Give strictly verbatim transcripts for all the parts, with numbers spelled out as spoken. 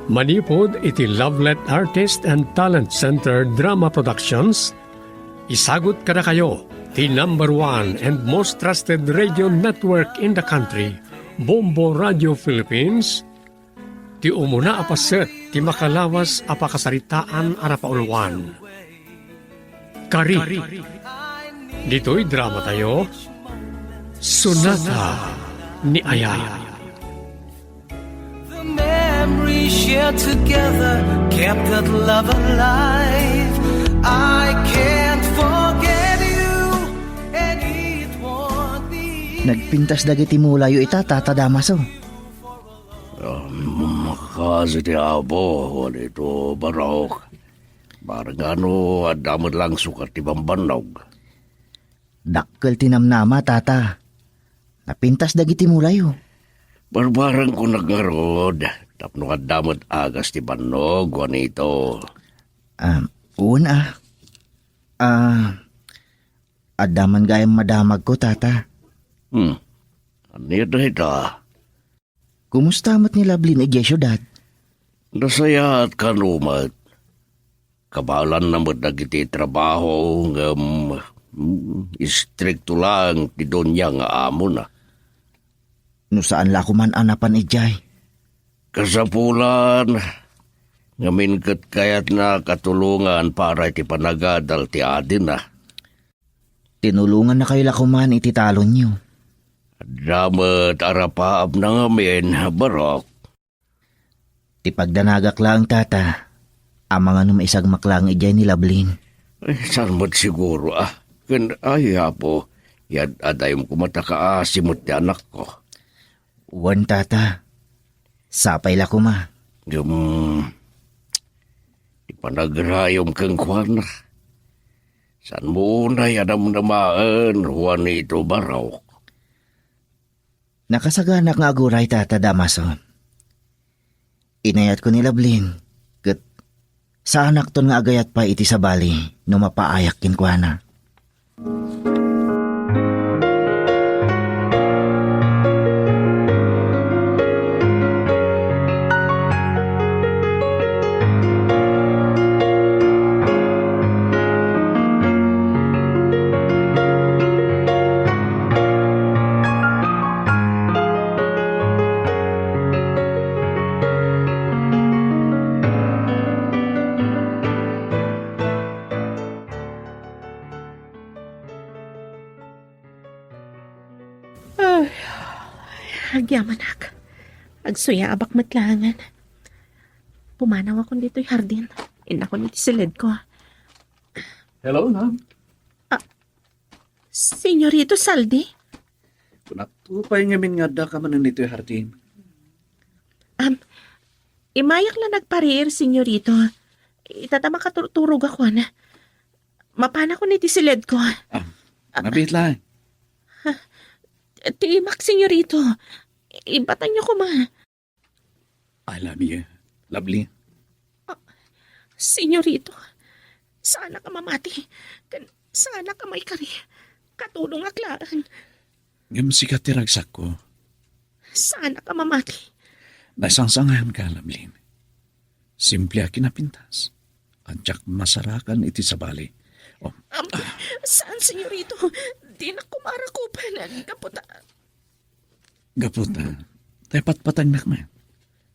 Manipud iti Lovelet Artist and Talent Center Drama Productions, isagut kadakayo ti number one and most trusted radio network in the country, Bombo Radio Philippines, ti umuna a paset ti makalawas a pakasaritaan a napauluan. Kari, ditoy drama tayo, Sonata ni Aya. The memories shared together kept that love alive. I can't forget you, and it won't be easy. Nagpintas dagiti mulayo ita, Tata Damaso. Um, kasi ti Apo, Juanito Barok. Barangano, adda met lang sukat ti bambannog. Dakkel ti namnama, Tata. Napintas dagiti mulayo. Barbarangko ngarud, tapno adda met agas ti bannog, Juanito. Ah, wen a. Ah, adda man gayam madamagko, Tata. Hmm. Ania dayta? Kumusta met ni Lovelyn idiay siudad? Nasayaat kano met. Kabaelanna met dagiti trabaho ngem, mm, istrikto laeng ti dunia nga amona. No saan la koman a napan idiay? Kasapulan, ngamin ket kayatna katulongan para iti panagadal ti adina. Tinulongannakayo la koman iti talonyo. Adda met arapaapna ngamin, Barok. Ti pagdanagak laeng, Tata, amangan no maisagmak laeng idiay ni Lovelyn. Ay, saan met siguro, ah? Ken, ay, Apo, yad-adayem koma ta kaasi met ti anakko. Wen, Tata. Sapay la koma. Ngem, ti panagrayom kenkuana, saanmo unay a namnamaen, Juanito Barok? Nakasaganak nga aguray, Tata Damaso. Inayatko ni Lovelyn, ket saanakton nga agayat pay iti sabali no mapaayak kenkuana. Ay, agyamanak. Agsuyaabak met laengen. Pumanawakon ditoy hardin. Innakon iti siledko. Hello, ma'am. Ah, Senyorito Saldi? Kunakto pay ngamin nga addaka manen ditoy hardin. Am, imayak la nagpariir, Senyorito. Ita ta makaturturogakon. Mapanakon iti siledko. Ah, mabiit laeng. Ti imak, Senyorito. Ibatanyo koma. I love you, Lovelyn. Ah, Senyorito, saanak a mamati, ken saanak a maikari. Katulongak laeng. Ngem sika ti ragsakko. Saanak a mamati. Nasangsangam ka, Lovelyn. Simple a kinapintas. Diak masarakan iti sabali. Oh. Am, saan, Senyorito. Dinak koma rakupen. Gapu ta Gapu ta, tay patpatengnak met.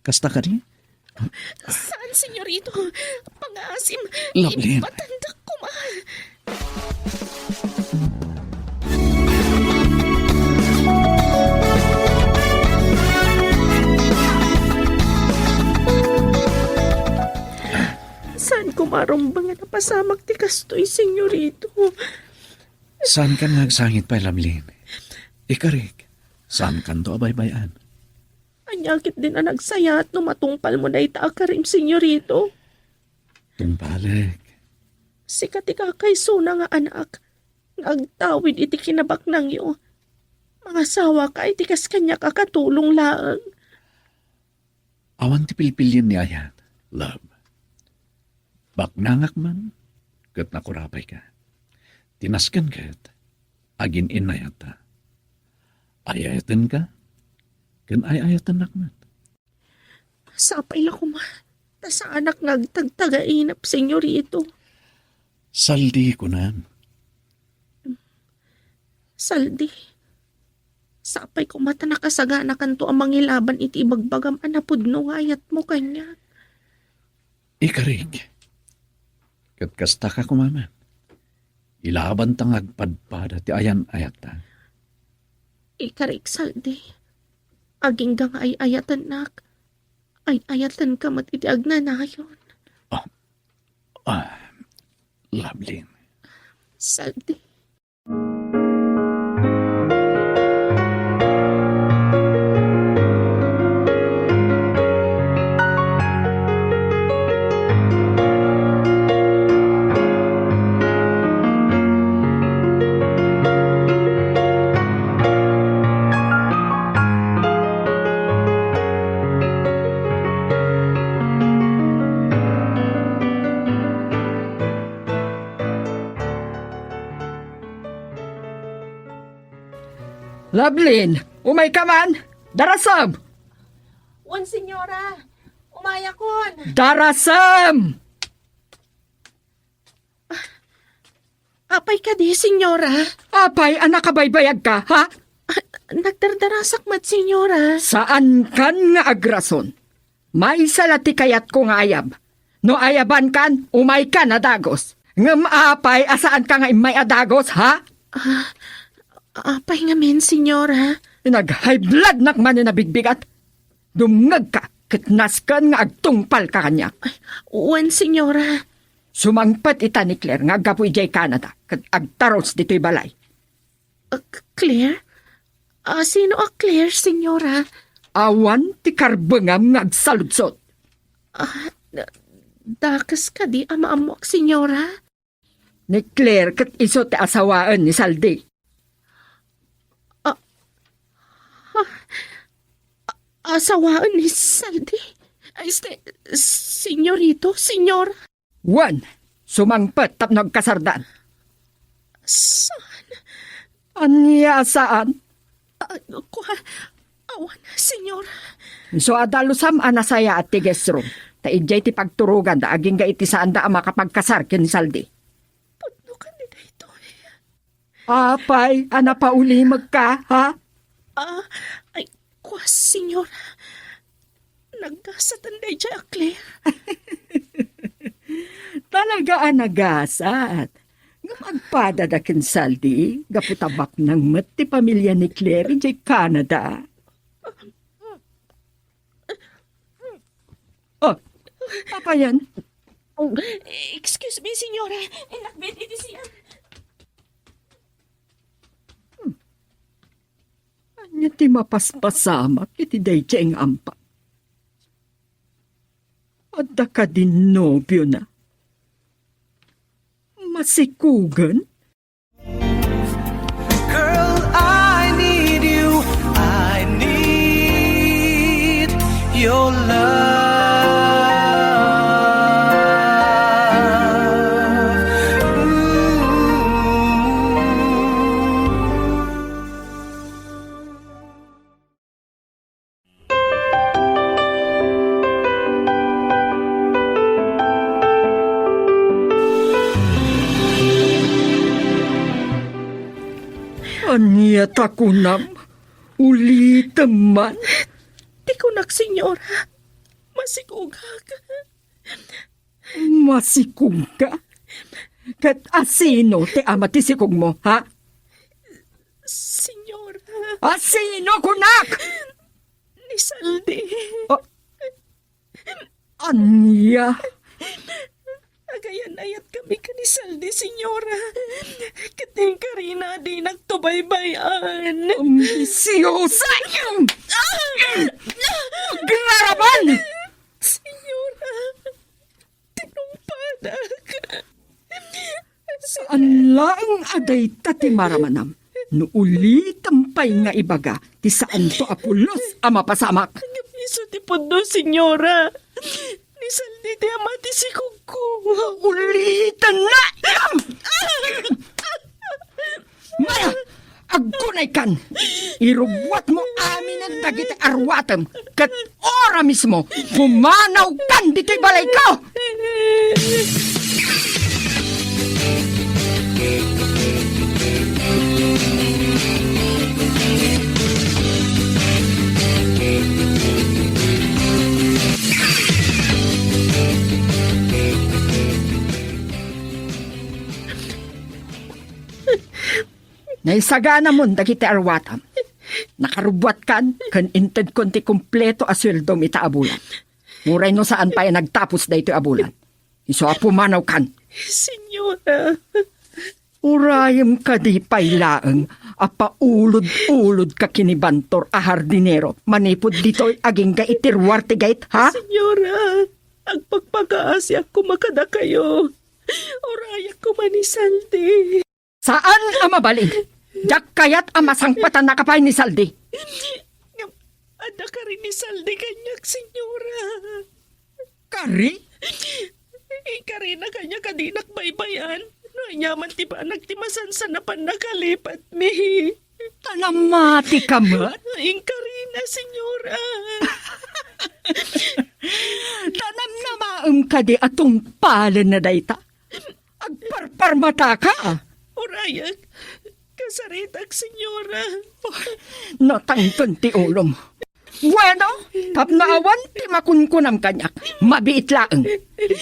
Kasta kadi? Saan, Senyorito? Pangaasim, Lovelyn. Ipatandak koma. Saan koma rumbeng a napasamak ti kastoy, Senyorito? Saankan nga agsangit pay, Lovelyn. Ikarik, saankanto a baybay-an. Ania ketdin a nagsayaat no matungpalmo dayta a karim, Senyorito? Tungpalek. Sika ti kakaisuna nga anak nga agtawid iti kinabaknangyo. Mangasawaka iti kas kaniak a katulong laeng. Awan ti pilpilien ni ayat, love. Baknangak man, ket nakurapayka. Ti nasken ket, agin-innayatta. Ay-ayatenka, ken ay-ayatennak met. Sapay la koma. Ta saanak nga agtagtagainep, Senyorito. Saldi, kunam. Saldi, sapay koma ta nakasaganakanto a mangilaban iti ibagbagam a napudno nga ayatmo kaniak. Ikarik, ket kasta ka koma man. Ilabanta nga agpadpada ti ayan-ayatta. Ikarik, Saldi, agingga nga ay-ayatennak, ay-ayatenka met iti agnanayon. Ah, ah, Lovelyn. Saldi. Lovelyn, umay ka man? Darasem! Wen, Senyora. Umayakon. Darasem! Apay kadi, Senyora? Apay a nakabaybayag ka, ha? Ah, nagdardarasak met, Senyora. Saan kan nga agrason. Maysa la ti kayatko nga ayab. No ayaban kan, umay ka na dagus. Ngem apay a saan ka nga immay a dagus, ha? Ah, apay ngamin, Senyora? Nag-high blood nak man ni nabigbigat. Dumngeg ka, ket nasken nga agtungpal ka kaniak. Ay, wen, Senyora. Sumangpet ita ni Claire nga aggapu idiay Canada, ket agtarus ditoy balay. Ah, Claire? Ah, sino a Claire, Senyora? Awan ti karbengam nga agsaludsod. Ah, da-, dakes kadi a maammoak, Senyora? Ni Claire ket isu ti asawaen ni Saldi. Ah, ah, ah, asawaen ni Saldi? Este, senyorito, senyora? Wen, sumangpet tapno agkasardan. Saan? Ania a saan? Ah, kua-, awan, senyora. Isu a dalusam a nasayaat ti guest room. Ta idiay ti pagturoganda agingga iti saanda a makapagkasar ken ni Saldi. Pudno kadi daytoy? Apay a napaulimekka, ha? Ah, ay, kua, senyora. Nagasaten daydiay a Claire. Talaga a nagasat. Ngem agpadada ken Saldi, gapu ta baknang met ti pamilia ni Claire idiay Canada. Oh, apayan? Oh, excuse me, senyora. Inakbit iti siak. Hmm. Ania ti mapaspasamak iti daydiay nga ampa? Adda kadi nobiona? Masikugen? Girl, I need you. I need your love. Mm. Ania ta kunam? Ulitem man. Ti kunak, senyora, masikugak. Masikugka? Ket asino ti ama ti sikugmo, ha? Senyora. Asino, kunak? Ni Saldi. Ah, ania? Agayan-ayatkami ken ni Saldi, senyora. Ket inkarina, dinak to baybay-an. Ambisiosa! Agraraman! Senyora. Tinungpadak. Saan laeng a dayta ti maramanam no ulitem pay nga ibaga ti saanto a pulos a mapasamak. Ngem isu ti pudno, senyora. Ni Saldi ti ama ti sikugko. Ulitenna! Mara, agkunaykan! Irubbuatmo amin Dagiti arwatem ket ora mismo pumanawkan ditoy balayko! Naisaganamon dagiti arwatam. Nakarubbuatkan ken intedkon ti kompleto a sueldom ita a bulan. Uray no saan pay a nagtapos daytoy a bulan, isu a pumanawkan. Senyora. Urayem kadi pay laeng a paulod-ulodka ken ni Bantor a hardinero manipud ditoy agingga iti ruar ti gate, ha? Senyora, agpakpakaasiak koma kadakayo. Urayak koma ni Saldi. Saan a mabalin. Diak kayat a masangpetannaka pay ni Saldi. Ngem adda kari ni Saldi kaniak, senyora. Kari? Inkarina kaniak a dinak baybay-an no aniaman ti banag ti masansan a pannakalipatmi. Ta namatika met? Inkarina, senyora. Ta namnamaem kadi a tungpalenna dayta? Agparparmataka? Urayak, kasaritak, senyora. Natangken ti ulom. Bueno, tapno awan ti makunkunam kaniak, mabiit laeng.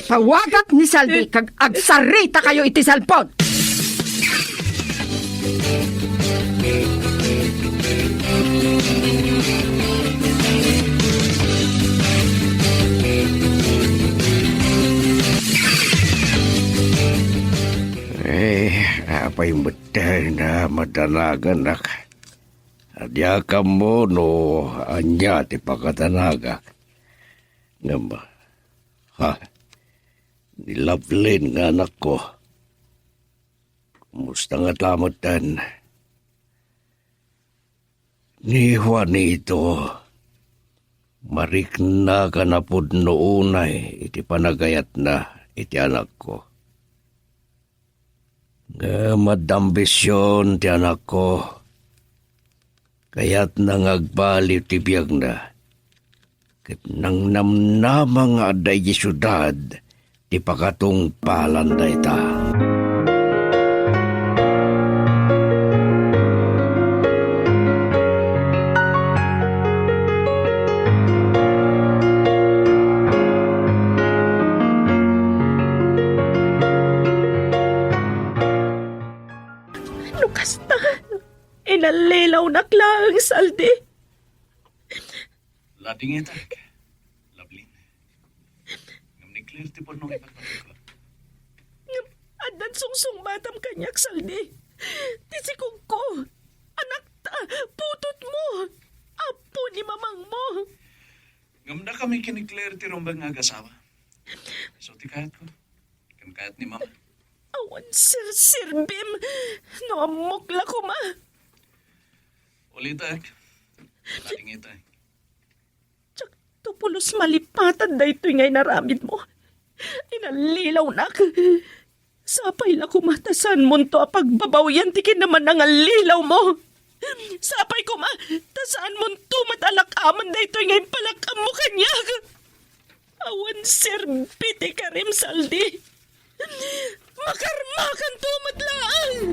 Tawagak ni Saldi kag agsaritakayo iti cellphone. Eh, apay met ta napadanaganak? Diak ammo no ania ti pakadanagak. Ngem, ha, ni Lovelyn nga anakko. Kumusta ngata metten? Ni Juanito, mariknaka napudno unay iti panagayatna iti anakko. Ngem adda ambision ti anakko. Kayatna nga agbaliw ti biagna. Ket nangnamnama nga adda idiay siudad ti pakatungpalan dayta. No kasta, inallilawnak laeng, Saldi. Ladingitak, Lovelyn. Ngem ni Claire ti pudno nga ipagpatayko. Ngem addan sungsungbatam kaniak, Saldi. Ti sikogko, anakta, putotmo, apo ni mamangmo. Ngem dakami ken ni Claire ti rumbeng nga agasawa. Isu ti kayatko. Ken kayat ni Mama. Awan serserbim no ammok la koma. Ulitek, ladingitak. Diakto pulos malipatan daytoy nga inaramidmo. Inallilawnak. Sapay la koma ta saanmonto a pagbabawian ti kinamannangallilawmo. Sapay koma ta saanmonto met a lak-amen daytoy nga impalak-ammo kaniak. Awan serbi ti karim, Saldi. Makarmakanto met laeng.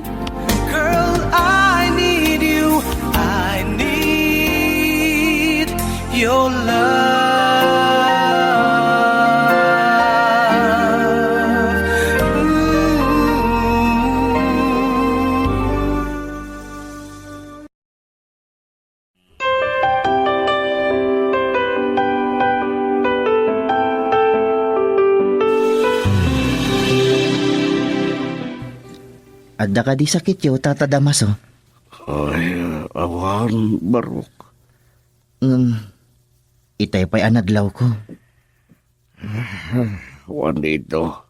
Girl, I need you. I need your love. Ooh. Adda kadi sakityo, Tata Damaso? Ay, awan, barok. Ngem, itay pay a nadlawko. Juanito,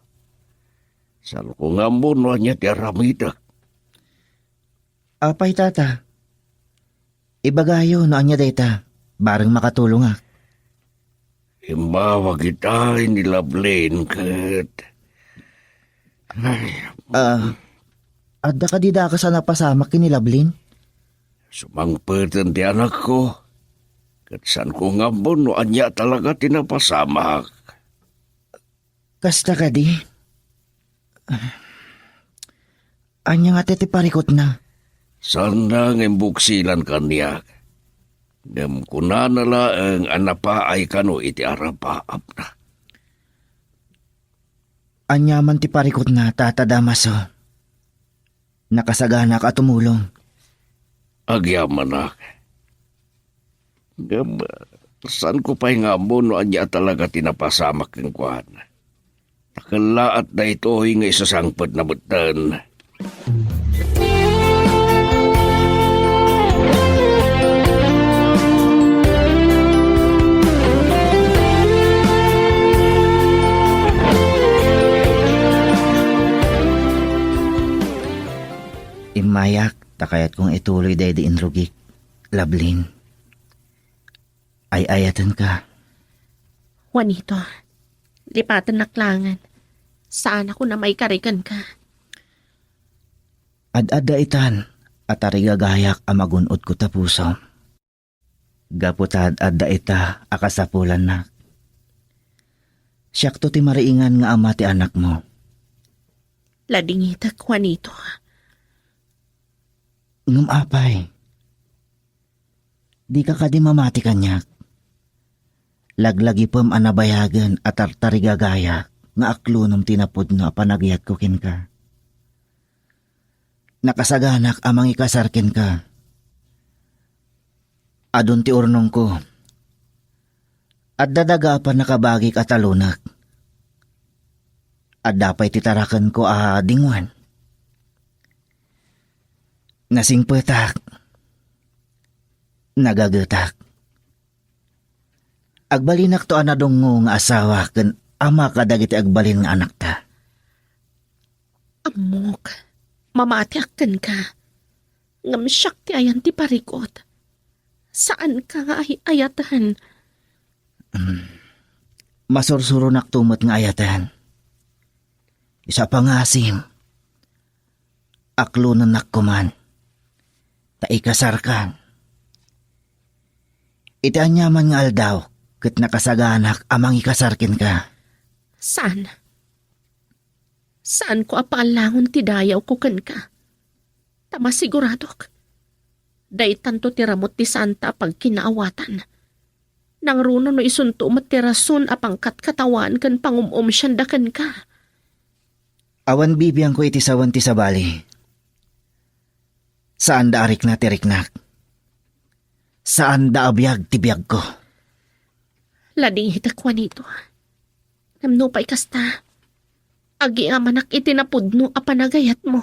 saan ko nga ammo no ania ti aramidek. Apay, Tata? Ibagayo no ania dayta, bareng makatulongak. Immawag itay ni Lovelyn ket, ay, Ah, adda kadi dakes a napasamak ken ni Lovelyn? Sumangpeten ti anakko. Ket saanko nga ammo no ania talaga ti napasamak. Kasta kadi? Ania nga ti parikutna? Saanna nga imbuksilan kaniak. Ngem kunana laeng a napaay kano iti arapaapna. Ania man ti parikutna, Tata Damaso? Nakasaganak a tumulong. Agyamanak. Ngem, saanko pay nga ammo no ania talaga ti napasamak kenkuana. Ta kellaat daytoy nga isasangpetna metten. Immayak, ta kayatko nga ituloy daydi inrugik, Lablin. Ay-ayatenka. Juanito, lipatennak laengen. Saanakon a maikari kenka. Ad-adda itan a tarigagayak a magun-odko ta pusom. Gapu ta ad-adda ita a kasapulannak. Siakto ti mariingan nga ama ti anakmo. Ladingitek, Juanito. Ngem apay, dika kadi mamati kaniak? Laglagipem a nabayagen a tartarigagayak nga aklonem ti napudno a panagayatko kenka. Nakasaganak a mangikasar kenka. Adun ti urnongko. Adda daga a pannakabagik a talonek. Adda pay ti tarakenko a dingwen. Nasingpetak. Nagagetak. Agbalinakto a nadungngo nga asawa ken ama kadagiti agbalin nga anakta. Ammok, mamatiak kenka. Ngem siak ti ayan ti parikut. Saanka nga ay-ayaten. Mm. Masursuronakto met nga ayaten. Isu a pangasim, aklonennakko man. Ta ikasarkan. Iti aniaman nga aldaw, ket nakasaganak a mangikasar kenka. Saan? Saanko a paallangon ti dayawko kenka. Ta masiguradok, daytanto ti ramut ti saanta a pagkinaawatan. Nangruna no isunto met ti rason a pangkatkatawan ken pangum-umsianda kenka. Awan bibiangko iti sawen ti sabali. Saanda a rikna ti riknak. Saanda a biag ti biagko. Ladingitek, Juanito. Ngem nupay kasta, agyamanak iti napudno a panagayatmo.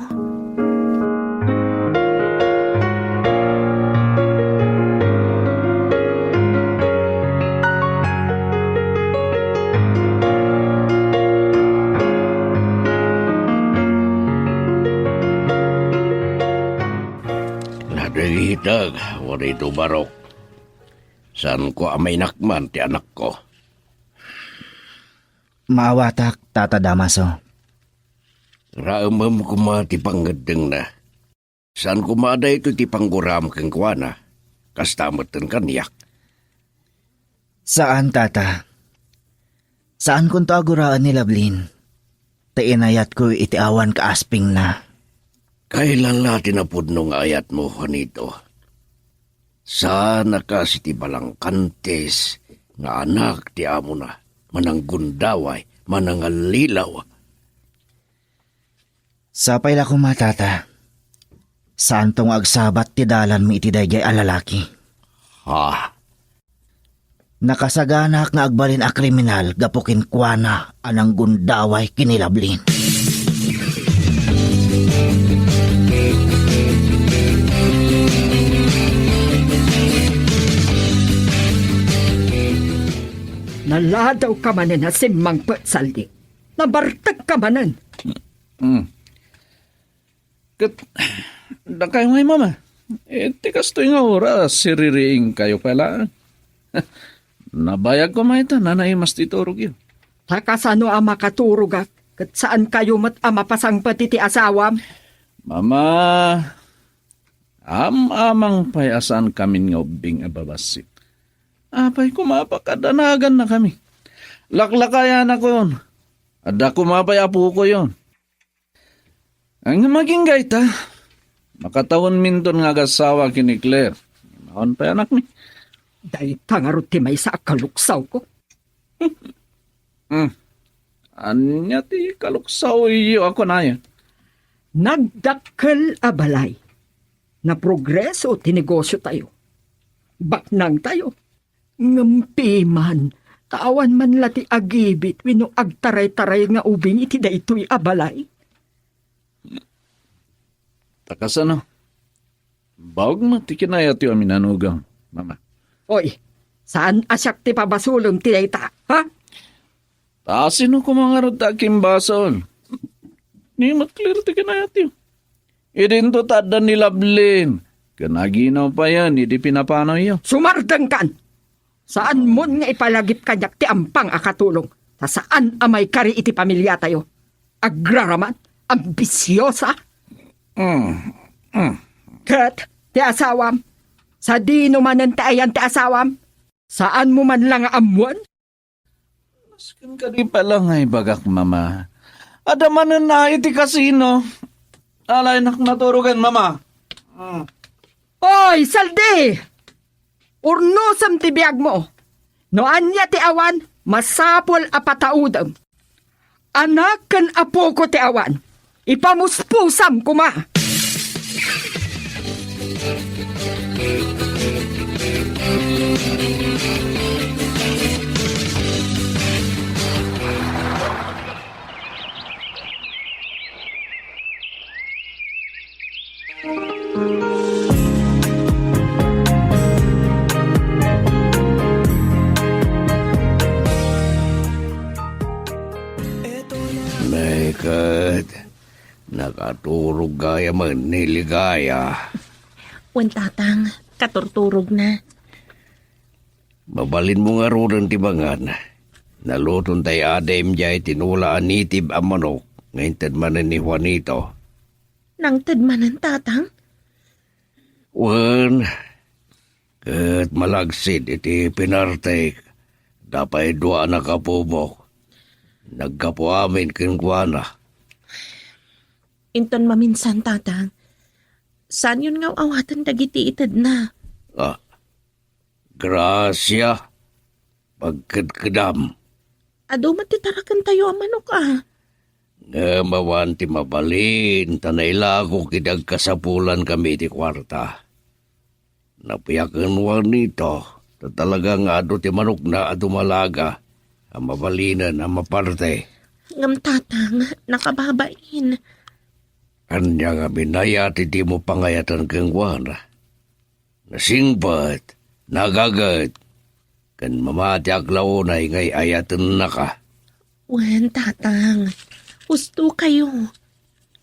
Nadagitag, Juanito Barok. Saanko a mainakman ti anakko. Maawatak, Tata Damaso. Raemem koma ti pangngeddengna. Saan koma a daytoy ti pangguram kenkuana. Kasta metten kaniak. Saan, Tata. Saankonto a guraen ni Lablin. Ta inayatko iti awan kaaspingna. Kailan la ti napudno nga ayatmo, Juanito? Saan a kas iti balangkantes nga anak ti amona, mananggundaway, manangallilaw. Sapay la koma, Tata. Saanto nga agsabat ti dalanmi iti daydiay a lalaki. Ha? Nakasaganak nga agbalin a kriminal gapu kenkuana a nanggundaway ken ni Lablin. Naladaw ka manen a simmangpet, Salding. Nabartek ka manen. Mm. Ket, dakayo ngay, Mama. Iti kastoy nga oras, siririingkayo pay laeng. Nabayag koma ita, nanaimas ti turogyo. Ta kasano a makaturogak, ket saankayo met a mapasangpet iti asawam? Mama, am-amang pay a saankamin nga ubbing a babassit. Apay koma, pakadanaganna kami. Laklakayanakon. Adda koma pay apokoyon. Ngem agingga ita, makatawenminton nga agassawa ken ni Claire. Awan pay anakmi. Dayta ngarud ti maysa a kaluksawko. Hmm. Ania ti kaluksawyo a kunayo? Nagdakkel a balay. Naprogreso ti negosiotayo. Baknangtayo. Ngem piman, ta awan man la ti agibit wenno agtaraytaray nga ubing iti daytoy a balay. Ta kasano? Baog met ti kinayatyo a minanugang, Mama. Oy, saan a siak ti pabasolem ti dayta, ha? Ta sino koma ngarud ti agimbasol? Ni met Claire ti kinayatyo. Idinto ta adda ni Lovelyn ken aginaw payen idi pinapanawyo. Sumardengkan! Saanmon nga ipalagip kaniak ti ampang a katulong, ta saan a maikari iti pamiliatayo. Agraraman, ambisiosa. Mm, mm. Ket ti asawam, sadino manen ti ayan ti asawam? Saanmo man la nga ammoen? Nasken kadi pay la nga ibagak, Mama. Adda manen iti kasino. Alaynak naturogen, Mama. Mm. Oy, Saldi! Urnosem ti biagmo. No ania ti awan, masapul a pataudem. Anak ken apoko ti awan. Ipamuspusam koma. Nay, ket nakaturog gayamen ni Ligaya. Wen, Tatang, katurturogna. Mabalinmo ngaruden ti mangan. Naluton tay adim diay tinula a native a manok nga inted manen ni Juanito. Nangted manen, Tatang? Wen, ket malagsid iti pinartek, adda pay dua a nakapubok. Naggapu amin kenkuana. Inton maminsan, Tatang, saanyon nga aw-awaten dagiti itedna. Ah, Gracia, pagkedkedam. Adu met ti tarakentayo a manok a. Ngem awan ti mabalin, ta nailako ket agkasapulan kami iti kuarta. Napiaken Juanito, ta talaga nga adu ti manokna a dumalaga a mabalinen a maparte. Ngem, Tatang, nakababain. Ania ngamin aya ti dimo pangayaten kenkuana? Nasingpet, nagaget, ken mamatiak la unay nga ay-ayatennaka. Wen, Tatang, usto kayo.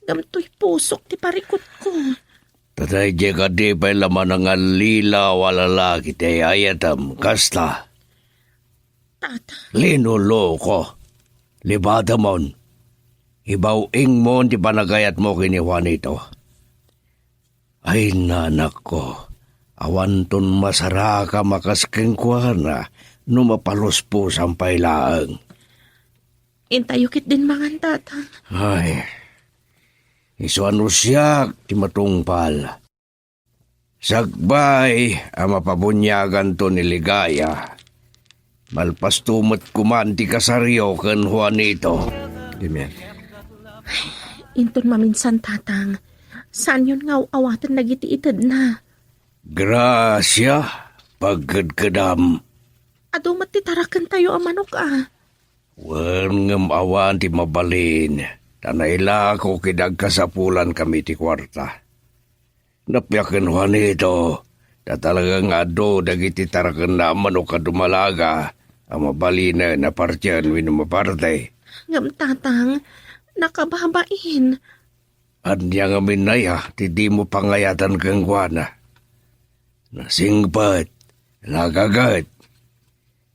Ngem toy pusok ti parikutko. Ta daydiay kadi pay la manangallilaw a lalaki ti ay-ayatem, kasta. Tatang. Linuloko. Libatemon. Ibaw-ingmon ti panagayatmo ken ni Juanito. Ay, nanakko, awanton masarakam a kas kenkuana no mapaluspusam pay laeng. Intayo ketdin mangan, Tatang. Ay, isu a no siak ti matungpal. Sakbay a mapabuniaganto ni Ligaya, malpasto met koman ti kasaryo ken Juanito. Amen. Inton maminsan, Tatang, saanyon nga aw-awaten dagiti itedna. Gracia, pagkedkedam. Adu met ti tarakentayo a manok a. Wen, ngem awan ti mabalin, ta nailako ket agkasapulan kami ti kuarta. Napiaken Juanito, ta talaga nga adu dagiti tarakenna a manok a dumalaga a mabalinen a partien wenno maparte. Ngem, Tatang, nakababain. Ania ngamin aya ti dimo pangayatan kenkuana? Nasingpet, nagaget,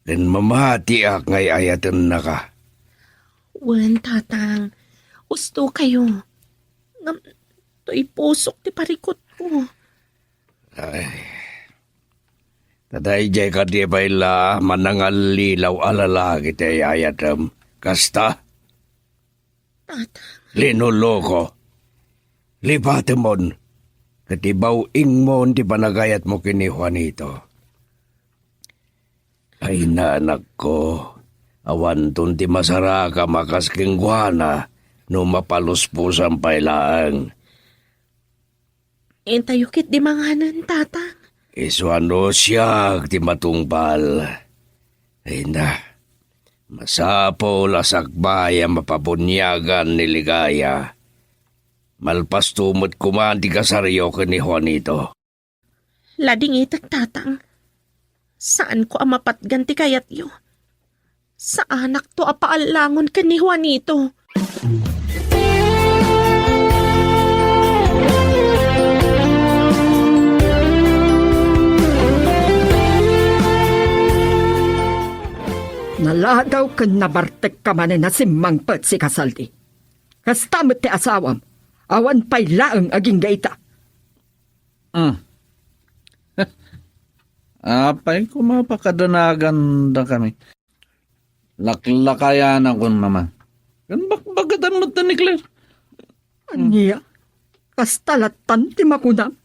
ken mamatiak nga ay-ayatennaka. Wen, Tatang, usto kayo. Ngem, toy pusok ti parikutko. Ay. Ta daydiay kadi pay la manangallilaw a lalaki ti ay-ayatem. Kasta? Tatang. Linuloko. Lipatemon. Ket ibaw-ingmon ti panagayatmo ken ni Juanito. Ay, anakko, awanton ti masarakam a kas kenkuana no mapalusposan pay laeng. Intayo ketdi manganen, Tatang. Isu a no siak ti matungpal. Ay na, masapul a sakbay a mapabuniagan ni Ligaya. Malpasto met koma ti kasaryo ken ni Juanito. Ladingitek, Tatang. Saanko a mapatgan ti kayatyo. Saanakto a paallangon ken ni Juanito. Naladaw ken nabartekka manen a simmangpet, sika, Saldi. Kasta met ti asawam, awan pay laeng agingga ita. Hmm. Apay koma pakadanagandakami? Laklakayanakon, Mama. Ken bakbagatan met ni Claire. Ania? Kasta lattan ti makunam?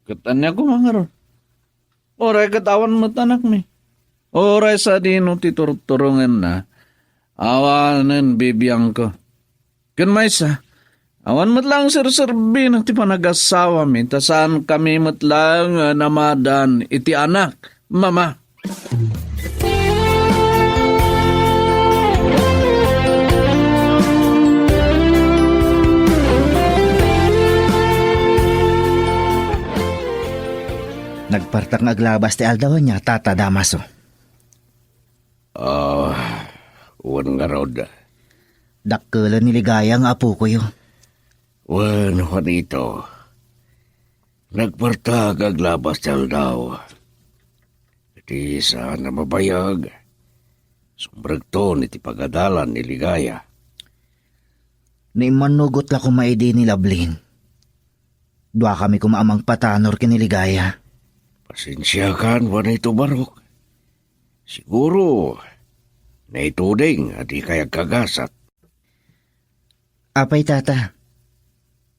Ket ania koma ngarud? Uray ket awan met anakmi. Uray sadino ti turturongenna, awanen bibiangko. Ken maysa, awan met laeng serserbina ti panagasawami, ta saankami met laeng a namadan iti anak, Mama. Nagpartak nga aglabas ti aldaw ania, Tata Damaso? Ah, wen ngarud. Dakkelen ni Ligaya nga apokoyo. Wen, Juanito. Nagpartak nga aglabas ti aldaw. Iti saan a mabayag, sumrekton iti pagadalan ni Ligaya. Naimmanugot la koma idi ni Lablin. Duakami koma a mangpatanor ken ni Ligaya. Pasensiakan, Juanito Barok. Siguro, naituding a dikay agkagasat. Apay, Tata?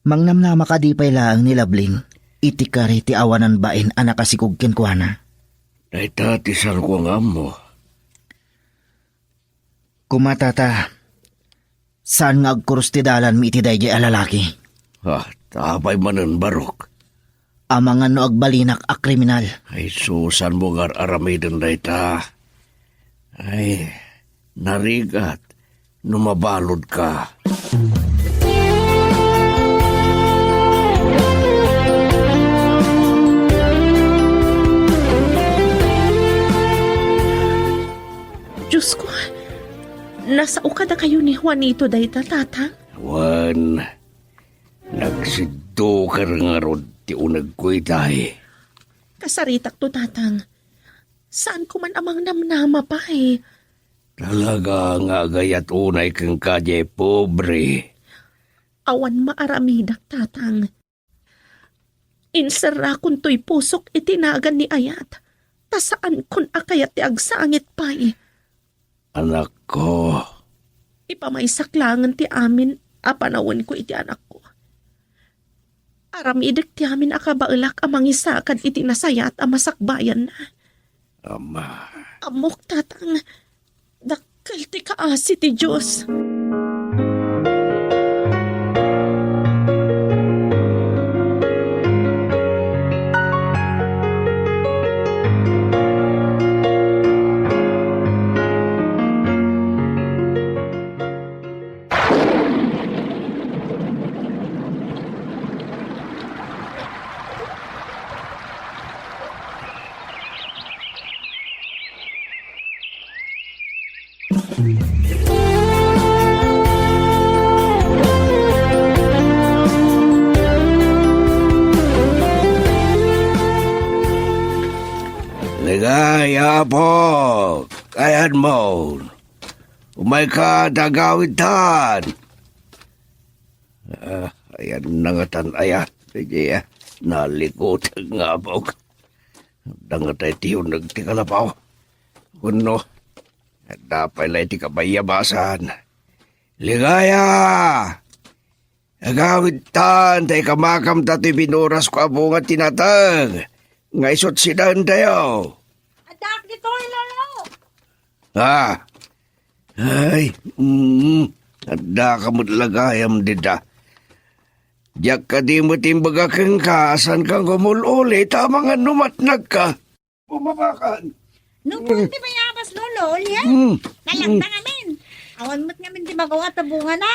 Mangnamnama kadi pay laeng ni Lablin iti kari ti awanan bain a nakasikog kenkuana? Dayta ti saanko nga ammo. Koma, Tata, saan nga agkurus ti dalanmi iti daydiay a lalaki? Ah, ta apay manen, Barok? Amangan no agbalinak a kriminal. Ay, sus, saanmo nga ar-aramiden dayta. Ay, narigat no mabaludka. Diosko, nasao kadakayo ni Juanito dayta, Tatang? Wen, nagsidduker ngarud ti unegko itay. Kasaritakto, Tatang. Saanko man a mangnamnama pay. Talaga nga agayat unay kenka diay pobre. Awan maaramidak, Tatang. Inserrakon toy pusok iti nagan ni ayat, ta saankon a kayat ti agsangit pay. Anakko. Ipamaysak laengen ti amin a panawenko iti anakko. Aramidek ti amin a kabaelak a mangisakad iti nasayaat a masakbayanna. Ama. Ammok, Tatang, dakkel ti kaasi ti Dios. Ligaya, apo, kayatmo. Umayka ta agawidtan. Ah, ayan na ngatan, aya. Sige, ah. Nalikot nga apok. Adda ngata ti uneg ti kalapaw. Wenno, adda pay la iti kabayabasan. Ligaya! Agawidtan ta ikamakam ta ti binuras ko a bunga ti nateng nga isut sidaentayo. Addaak ditoy, Lolo. Ah. Ay, mm, adda ka met la gayam dida. Diak kadi met imbaga kenka, saan ka ngumul-uli, ta amangan no matnag ka. Bumabakan. No, mm, puro ti bayabas, Lolo, ulian. Mm. Nalangta, mm, ngamin. Awan met ngamin ti bagaw a tabungana.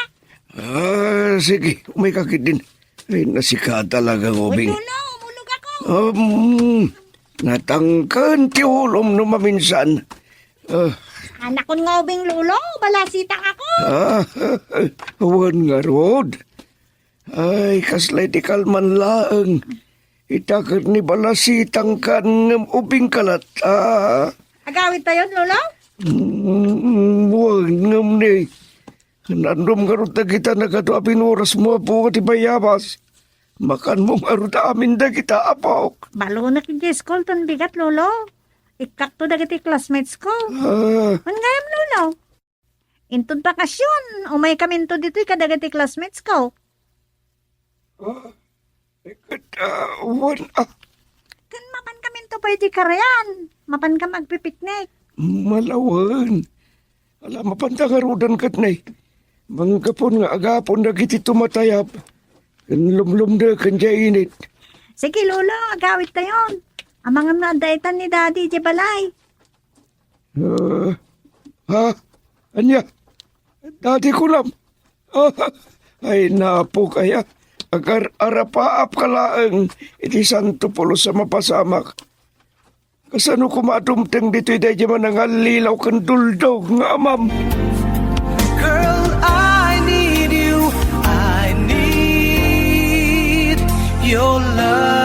Ah, sige, umay ka ketdin. Ay, nasika talaga, Uy, Obing. Lolo, umulog ako. Um, natangken ti ulom no maminsan. Ah. Anakon nga ubing, Lolo, balasitang ako. Ah, awan ngarud. Ay, kasla iti kalman laeng. Ita ket ni balasitang kan ngem ubing ka latta. Agawid tayon, Lolo? Mm, wen ngem ni. Naannom ngarud dagita nagadu a binurasmo a bunga ti bayabas. Makanmo ngarud amin dagita, apok. Balonek idiay school ton bigat, Lolo. Ikkakto dagiti classmates ko. Ah. Wen gayam, Lolo? Inton bakasyon, umaykaminto ditoy kadagiti classmates ko. Ah, ket, ah, wen, ah. Ken mapankaminto pay ti karian, mapankam agpipiknik. Malawen. Ala, mapanta ngaruden ket nay. Manggapon nga agapon dagiti tumatayab. Ken lumlumdeken diay init. Sige, Lolo, agawid tayon. Amangan nga adda itan ni Daddy idiay balay. Ah, ha? Ania? Dati kulam. Ah, ay, napo kaya. Agar-arapaap ka laeng iti Santo Pulos a mapasamak. Kasano koma a dumteng ditoy daydi manangallilaw ken duldog nga amam? Girl, I need you. I need your love.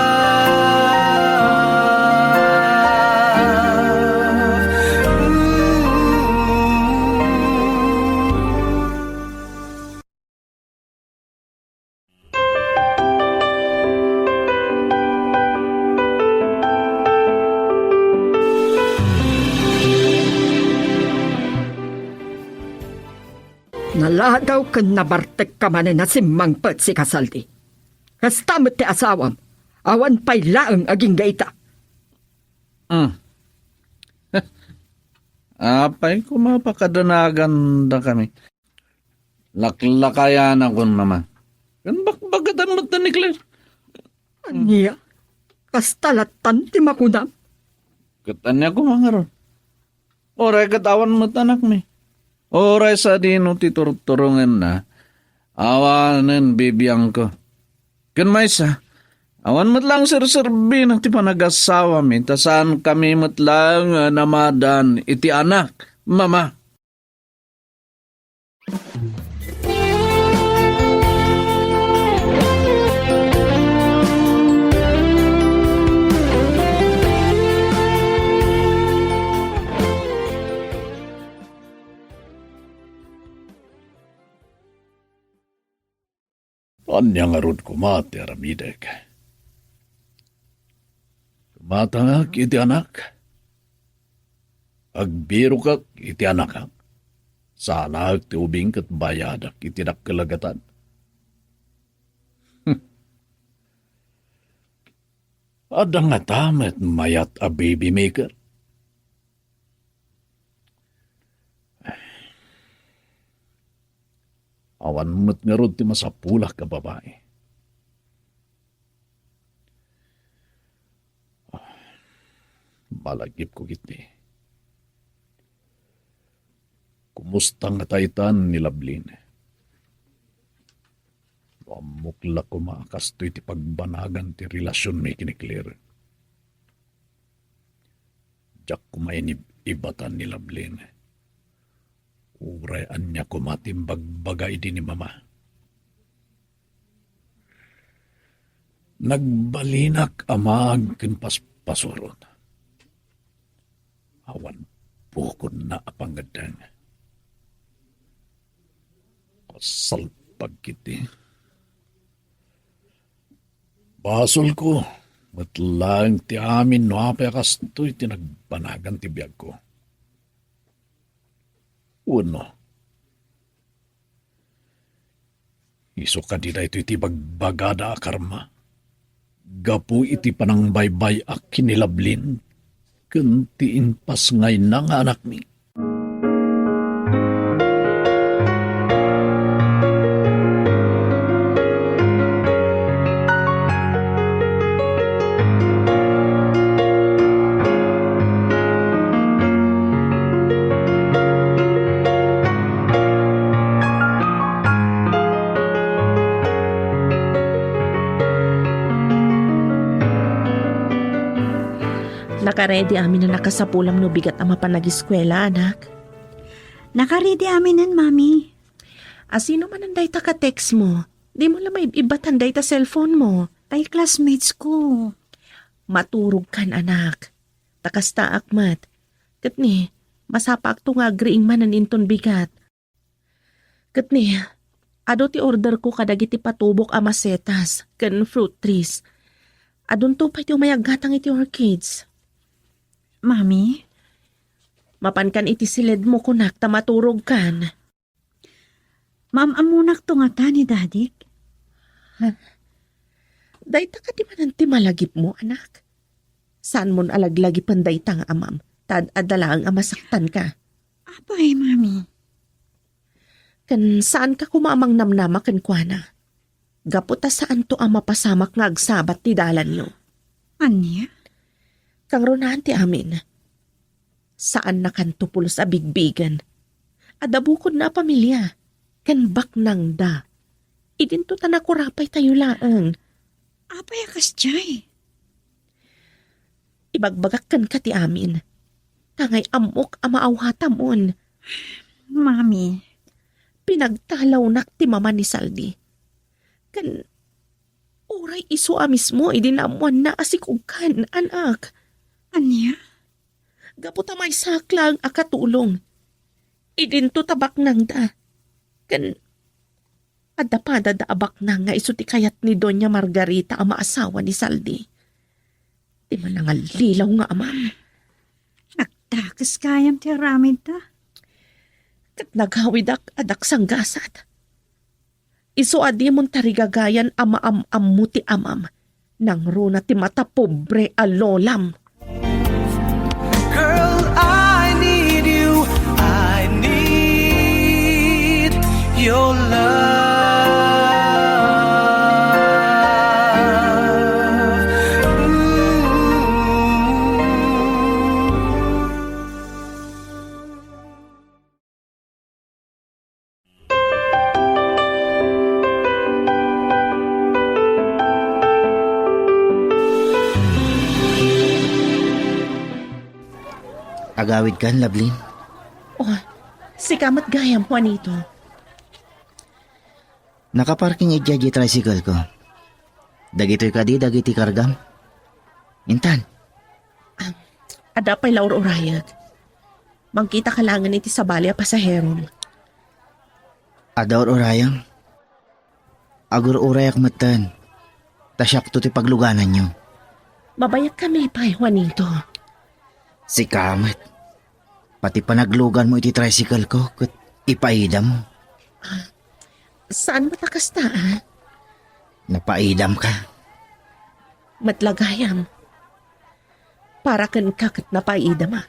Naladaw ken nabartekka manen a simmangpet, sika, Saldi. Kasta met ti asawam, awan pay laeng agingga ita. Hmm. Apay koma pakadanagandakami. Laklakayanakon, Mama. Ken bakbakatan met ni Claire. Ania? Kasta lattan ti makunam? Ket ania koma ngarud? Uray ket awan met anakmi. Uray sadino ti turturongenna, awanen bibiangko. Ken maysa, awan met laeng serserbina ti panagasawami, ta saankami met laeng a namadan iti anak, Mama. Ania ngarud koma ti aramidek? Tumatangak iti anak. Agbirokak iti anakak. Salaek ti ubing ket bayadak iti dakkel a gatad. Adda ngata met mayat a baby maker. Awan met ngarud ti masapulak a babai. Malagipko ketdi. Kumusta ngata itan ni Lovelyn? No ammok la koma a kastoy ti pagbanagan ti relasionmi ken ni Claire. Diak koma inib-ibatan ni Lovelyn. Uray ania koma ti imbagbaga idi ni Mama. Nagbalinak a maag ken paspasurot. Awan bukodna a pangngeddeng. Kasalpag ketdi. Basolko Met laeng ti amin no apay a kastoy ti nagbanagan ti biagko. Wenno, isu kadi daytoy ti bagbagada a karma gapu iti panangbaybay-ak ken ni Lablin ken ti impasngayna nga anakmi. Nakaredy amin a nakasapulam no bigat a mapan agiskuela, anak? Nakaredy aminen, Mami. A, sino manen dayta ka-text mo? Dimo la maib-ibbatan dayta cellphone mo. Tay classmates ko. Maturogkan, anak. Ta kastaak met. Ket ni, masapaakto nga agriing manen inton bigat. Ket ni, adu ti orderko kadagiti patubok a masetas ken fruit trees. Adunto pay ti umay aggatang iti orchids. Mami? Mapankan iti siledmo, kunak, ta maturogkan. Maam-ammonakto ngata ni Dadik? Ha? Dayta kadi manen ti malagipmo, anak? Saanmon a laglagipen dayta nga amam, ta ad-adda laeng a masaktanka. Apay, Mami? Ken saanka koma a mangnamnama kenkuana, gapu ta saanto a mapasamak nga agsabat ti dalanyo. Ania? Kangrunaan ti amin. Saannakanto pulos a bigbigen. Adda bukodna a pamilia, ken baknangda. Idinto ta nakurapaytayo laeng. Apay a kasdiay? Ibagbagak kenka ti amin. Tangay ammok a maawatamon. Mami. Pinagtalawnak ti mama ni Saldi. Ken uray isu a mismo idi naammoanna a sikogkan, anak. Ania? Gapu ta maysaak laeng a katulong. Idinto ta baknangda. Ken adda padada a baknang nga isu ti kayat ni Doña Margarita a maasawa ni Saldi. Ti manangallilaw nga amam. Nagdakes gayam ti aramidda. Ket nagawidak a daksanggasat. Isu a dimon tarigagayan a maam-ammo ti amam. Nangruna ti matapobre a lolam. Girl, I need you. I need your love. Ooh. Agawidkan, Lablin? Oh, sika met gayam, Juanito. Nakaparking idiay diay tricycle ko. Dagitoy kadi dagiti kargam? Intan. Ah, adda pay la ur-urayek. Mangkitaka laengen iti sabali a pasaherom. Adda ur-urayem? Agur-urayak metten. Ta siakto ti paglugananyo. Mabayakkami pay, Juanito. Sika met. Pati panagluganmo iti tricycle ko ket ipaidam. Ah, saan met a kasta, ah? Napaidamka. Met la gayam. Para kenka ket napaidamak.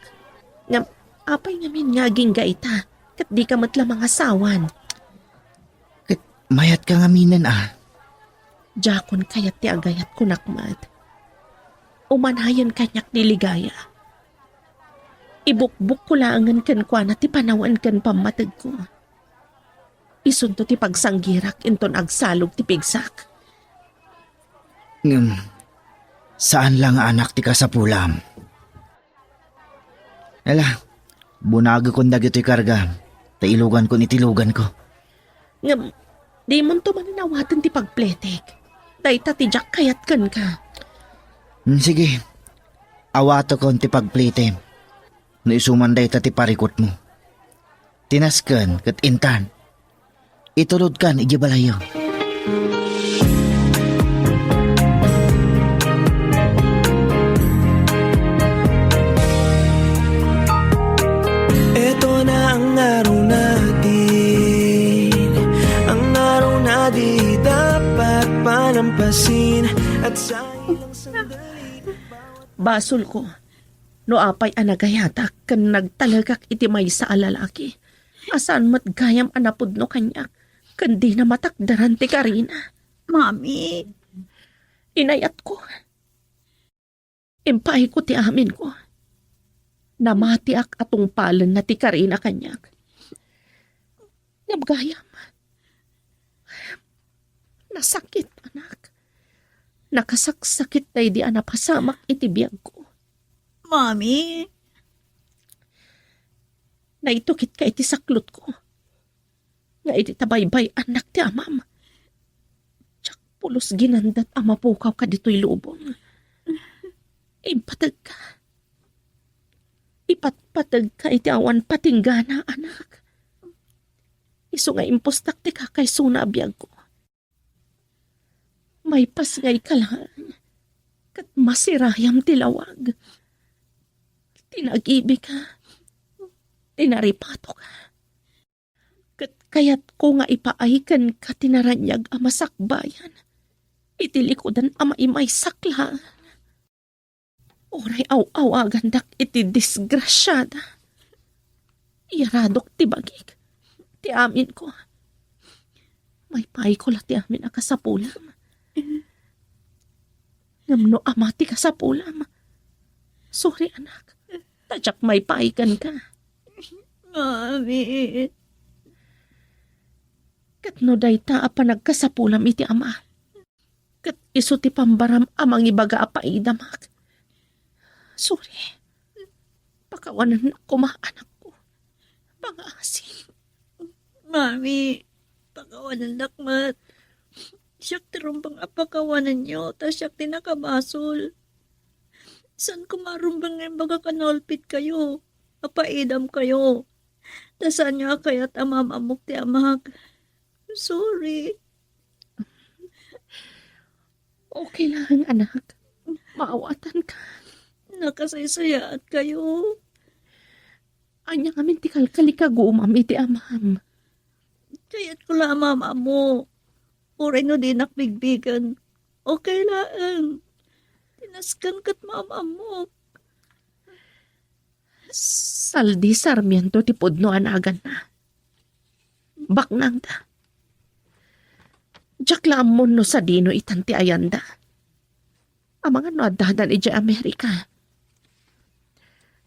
Ngem, apay ngamin nga agingga ita, ket dika met la mangasawan? Ket mayatka ngaminen, a? Diakon kayat ti agayat, kunak met. Umanayen kaniak ni Ligaya. Ibukbokko laengen kenkuana ti panawen ken pammategko. Isunto ti pagsanggirak inton agsalog ti pigsak. Ngem, saan la nga anak ti kasapulam. Ala, bunagekon dagitoy karga, ta ilugankon iti luganko. Ngem, dimonto manen awaten ti pagpletek. Dayta ti diak kayat kenka. Hmm, sige. Awatokon ti pagpletem. No isu man dayta ti parikutmo. Tinasken ket intan. Itulodkan idiay balayyo. Araw na di, ang araw na di dapat palampasin at sa ilang sandali. Basol ko, no apay a nagayatak ken nagtalekak iti maysa a lalaki, a saan met gayam a napudno kaniak, ken dina matakderan ti karina. Mami. Inayatko. Impaayko ti aminko. Namatiak a tungpalenna ti karina kaniak. Ngem gayam, nasakit, anak. Nakasaksakit daydi a napasamak iti biagko. Mami. Naitukitka iti saklotko. Nga idi tabaybay-annak ti amam, diak pulos ginandat a mapukaw kaditoy lubong. Impategka. Ipatpategka iti awan patinggana, anak. Isu nga impostak ti kakaisuna a biagko. Maipasngayka laeng, ket masirayam ti lawag. Ti nagibika, ti naripatoka. Ket kayatko nga ipaay kenka ti naraniag a masakbayan iti likudan a maimaysak laeng. Uray aw-awagandak iti disgrasiada, iyaradok ti bagik, ti aminko. Maipaayko la ti amin a kasapulam. Ngem no ama ti kasapulam, sorry, anak, ta diak maipaay kenka. Mami. Ket no dayta a panagkasapulam iti ama, ket isu ti pambaram a mangibaga a paidamak, sorry, pakawanennak koma, anakko. Pangaasi. Mami, pakawanennak met. Siak ti rumbeng a pakawanenyo, ta siak ti nakabasol. Saan koma a rumbeng nga imbagak a naulpitkayo, a paidamkayo. Ta saanyo a kayat a maam-ammok ti amak. Sorry. Okay lang, anak. Maawatanka. Nakasaysayaatkayo. Ania ngamin ti kalkalikagumam iti amam? Kayatko la a maam-ammo. Uray no dinak bigbigen, okay laeng. Ti nasken ket maam-ammok. Saldi Sarmiento ti pudno a naganna. Baknangda. Diak la ammon no sadino itan ti ayanda. Amangan no addadan idiay Amerika.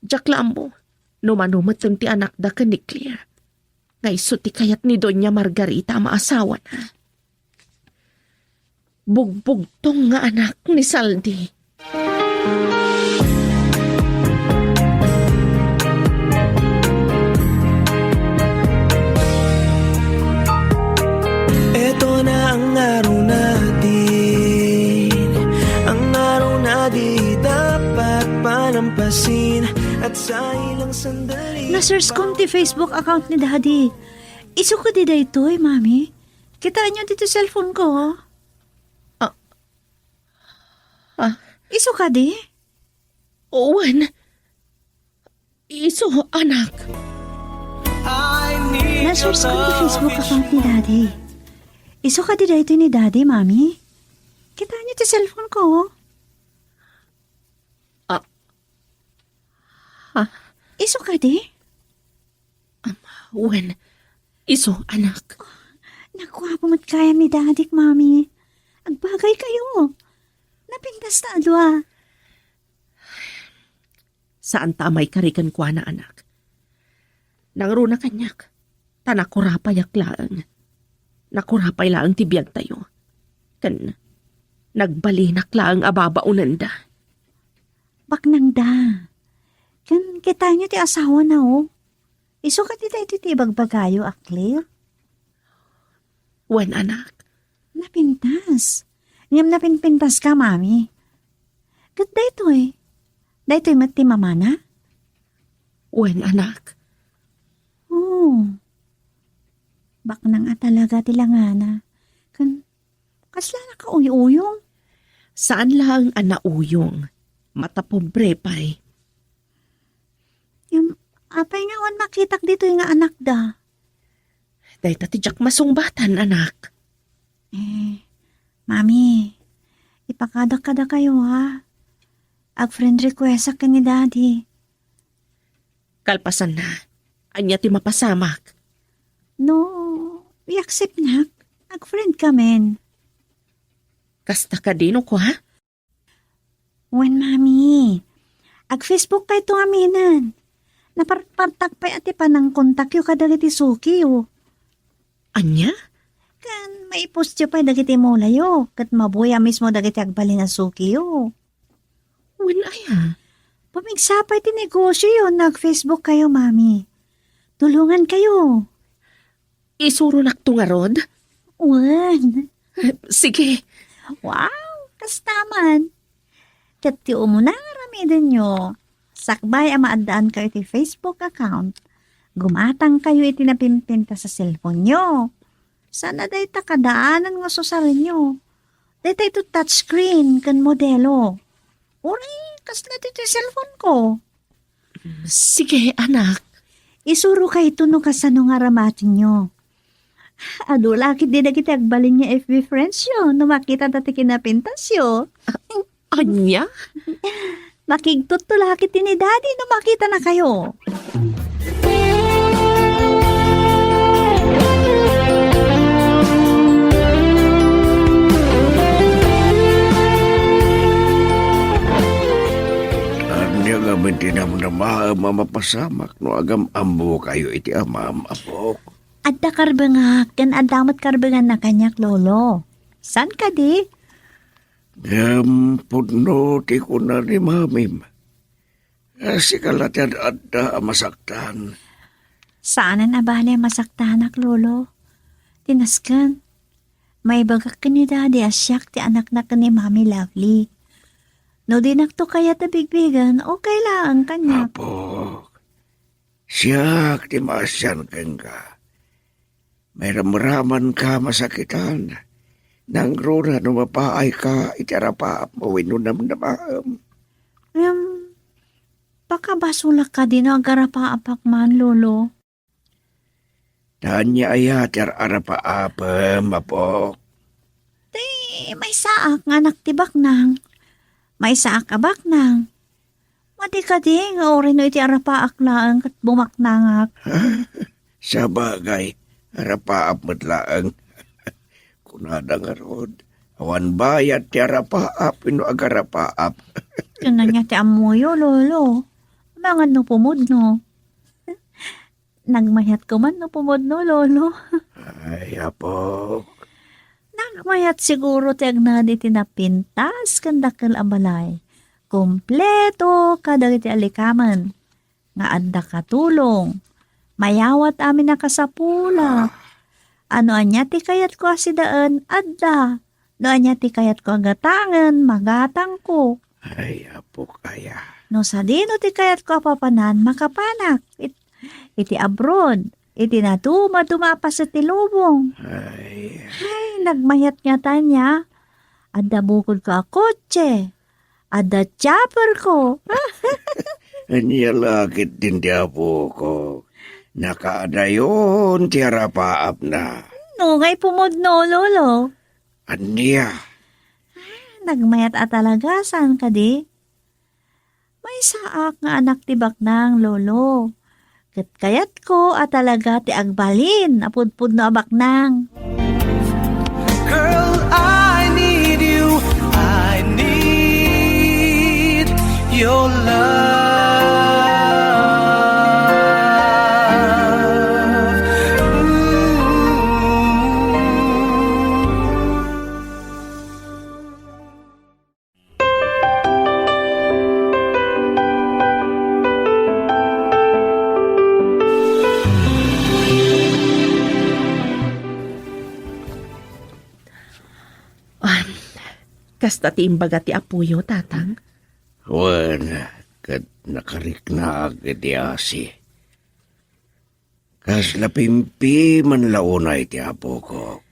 Diak la ammo no mano metten ti anakda ken ni Claire, nga isu ti kayat ni Doña Margarita a maasawana. Bugbugtong nga anak ni Saldi. Eto na ang araw natin, ang araw na di dapat palampasin, at sa ilang sandali. Na-search ko ti Facebook account ni Daddy. Isu kadi daytoy, Mami? Kitaenyo ditoy cellphone ko. Ah. Ah. Isu kadi? Wen. Isu, anak. Na-search ko ti Facebook account ni Daddy. Isu kadi daytoy ni Daddy, Mami? Kitaenyo ti cellphone ko. Ah. Ha? Isu kadi? Wen, isu, anak. Nagguapo met gayam ni Dadik, Mami. Agbagaykayo. Napintas ta a dua. Saan ta a maikari kenkuana, anak. Nangruna kaniak, ta nakurapayak laeng. Nakurapay laeng ti biagtayo. Ken nagbalinak laeng a babaonenda. Baknangda. Ken kitaenyo ti asawana, o. Isu kadi daytoy ti ibagbagayo a Claire? Wen, anak. Napintas. Ngem napinpintaska, Mami. Ket daytoy, daytoy met ti mamana? Wen, anak. Oh. Baknang a talaga ti langana. Ken kasla nakauyuyong? Saan laeng a nauyong. Matapobre pay. Ngem Apay nga awan makitak ditoy nga anakda? Dayta ti diak masungbatan, anak. Eh, Mami, ipakadak kadakayo, ha? Ag-friend requestak ken ni Daddy. Kalpasanna, ania ti mapasamak? No, i-acceptnak, ag-friend kamin. Kasta kadi no kua? Wen, Mami. Ag-Facebook kayto aminen. Naparpartak pay a ti panangkontakyo kadagiti sukiyo. Ania? Ken maipostyo pay dagiti mulayo, ket mabuya mismo dagiti agbalin a sukiyo. Wen aya? Pamigsa pay ti negosioyo no ag-Facebook kayo, Mami. Tulongan kayo. Isuronakto ngarud? Wen. Sige. Wow, kasta man. Ket ti umuna nga aramidenyo, sakbay a maaddaankayo ti Facebook account, gumatangkayo iti napimpintas a cellphone-yo. Saan a dayta kadaanan nga ususarenyo. Dayta ito touchscreen ken modelo. Uray, kasla ditoy cellphone-ko. Sige, anak. Isurokayto no kasano nga aramatenyo. Adu la ketdi dagiti agbalin nga F B friends-yo no makitana ti kinapintasyo. Ania? Makigtutto la ketdi ni Daddy no makitanakayo. Ania ngamin ti namnamaem a mapasamak no agam-ammokayo iti amam, apok? Adda karbengak, ken adda met karbenganna kaniak, Lolo. Saan kadi? Ngem pudno ti kuna ni Mamim. A, sika la ti ad-adda a masaktan. Saanen a bale a masaktanak, Lolo. Ti nasken, maibagak ken ni Daddy a siak ti anakna ken ni Mami Lovely. No dinakto kayat a bigbigen, okay laeng kaniak. Apo, siak ti maasian kenka. Mairamramanka a masakitan. Nangruna no mapaayka iti arapaapmo wenno namnamaem. Ngem, pakabasolak kadi no agarapaapak man, Lolo? Ta ania aya ti ar-arapaapem, apok? Ti maysaak nga anak ti baknang. Maysaak a baknang. Madi kadi nga uray no iti arapaak laeng ket bumaknangak. Sabagay, arapaap met laeng. Kunada ngarud, awan bayad ti arapaap wenno agarapaap. Ken ania ti ammoyo, Lolo? Amangan no pumudno. Nagmayatko man no pumudno, Lolo. Ay, apok. Nagmayat siguro ti agnad iti napintas ken dakkel a balay. Kompleto kadagiti alikamen nga adda katulong. Mayawat amin a kasapulak. Ah. No ania ti kayatko a sidaen, adda. No ania ti kayatko a gatangen, magatangko. Ay, apok aya. No sadino ti kayatko a papanan, makapanak. It-, iti abroad, iti nadumaduma a paset ti lubong. Ay. Ay, nagmayat ngata ania. Adda bukodko a kotse. Adda chopperko. Ania la ketdin ti apok? Nakaadayon ti arapaapna. No, ngay pumudno, Lolo. Ania? Ah, nagmayat a talaga, saan kadi? Maysaak nga anak ti baknang, Lolo. Ket kayatko a talaga ti agbalin a pudpudno a baknang. Girl, I need you. I need your love. Ooh. Ah, kasta ti imbaga ti apoyo, Tatang? Wen, ket nakariknaak iti asi. Kasla pimpiman la unay ti apokok.